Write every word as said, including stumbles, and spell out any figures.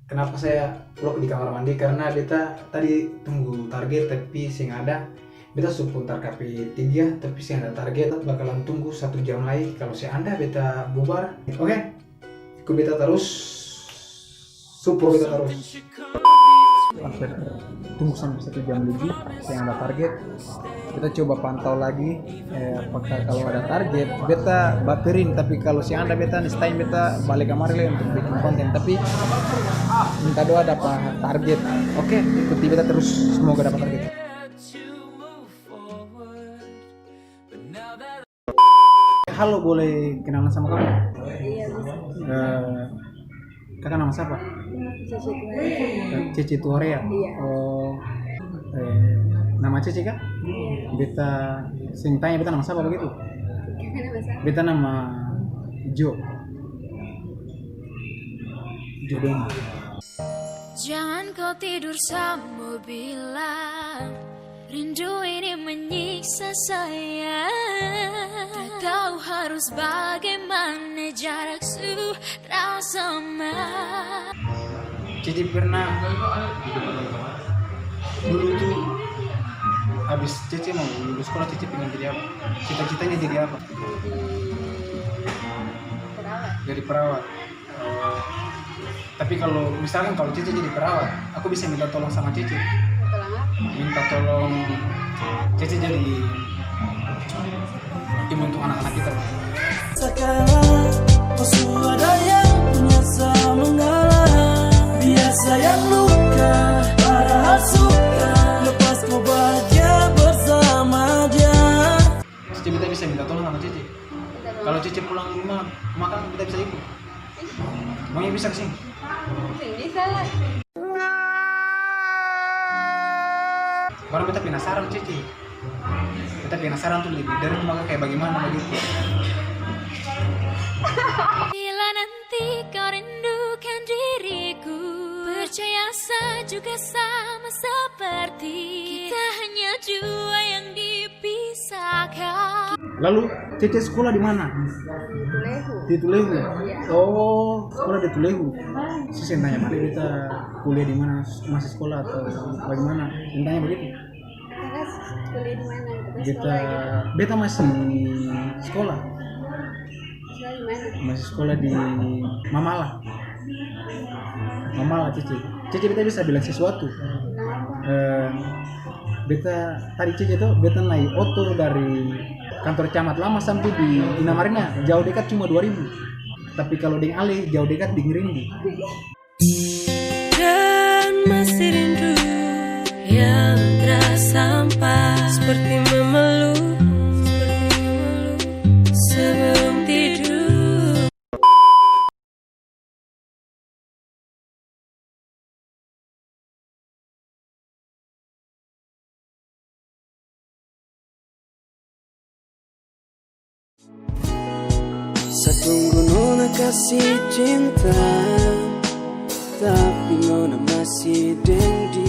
Kenapa saya vlog di kamar mandi? Karena beta tadi tunggu target tapi seng ada. Beta su putar K P tiga tapi seng ada target. Bakalan tunggu satu jam lai. Kalau seng ada, beta bubar. Oke, ikuti beta tarus. Support beta tarus. Hampir tunggu sampai satu jam lebih, seng ada target. Beta coba pantau lagi, eh, apakah kalau ada target, beta baperin, tapi kalau seng ada, beta next time beta bale kamari lai untuk bikin konten. Tapi minta doa dapa target. Oke, ikuti beta terus, semoga dapa target. Halo, boleh kenalan sama kamu? Iya, bisa. Eh, kakak nama siapa? Cece Tuarea. Cece Tuarea? Iya. Oh, eh, nama Cece kah? Iya. Beta seng tanya beta nama siapa begitu? Kakak nama siapa? Beta nama Jo. Jo Doni. Jangan kau tidur sambil bilang, rindu ini menyiksa saya. Tak tahu harus bagaimana, jarak su terasa lama. Jadi pernah dulu tuh habis Cece mau lulus sekolah, Cece pengen jadi apa? Cita-citanya jadi apa? Jadi perawat. Jadi perawat. Tapi kalau misalkan kalau Cece jadi perawat, aku bisa minta tolong sama Cece. Tolong apa? Minta tolong Cece jadi ibu untuk anak-anak kita. Sekarang kau su ada yang punya, sa mengalah. Biar sayang luka, padahal suka. Lepas kau bahagia bersama dia. Cece, beta bisa minta tolong sama Cece? Minta tolong. Kalau Cece pulang rumah, makan, beta bisa ikut? Maunya bisa ke sini? Seng bisa lah. Barang beta penasaran, Cece. Beta penasaran tuh, leader tuh maka kayak bagaimana begitu. Bila nanti kau rindukan diriku, percaya sa juga sama seperti kita hanya dua yang dipisahkan. Lalu, Cece sekolah di mana? Di Tulehu. Di Tulehu? Iya. Oh, sekolah di Tulehu. Saya seng tanya balik, beta kuliah di mana, masih sekolah atau bagaimana? Seng tanya begitu. Kakak kuliah di mana? Beta sekolah di mana? Beta masih sekolah. Sekolah di mana? Masih sekolah di Mamala. Mamala, Cece. Cece, beta bisa bilang sesuatu? Bilang apa? Eh, beta tadi, Cece to, beta nae oto dari kantor camat lama sampe di Indomaretnya, jauh dekat cuma dua ribu. Tapi kalo deng ale, jauh dekat deng rindu. Dan masih rindu yang terasa hampa, seperti memeluk, seperti memeluk sebelum tidur. Sa tunggu nona kasi cinta, tapi nona masih deng dia.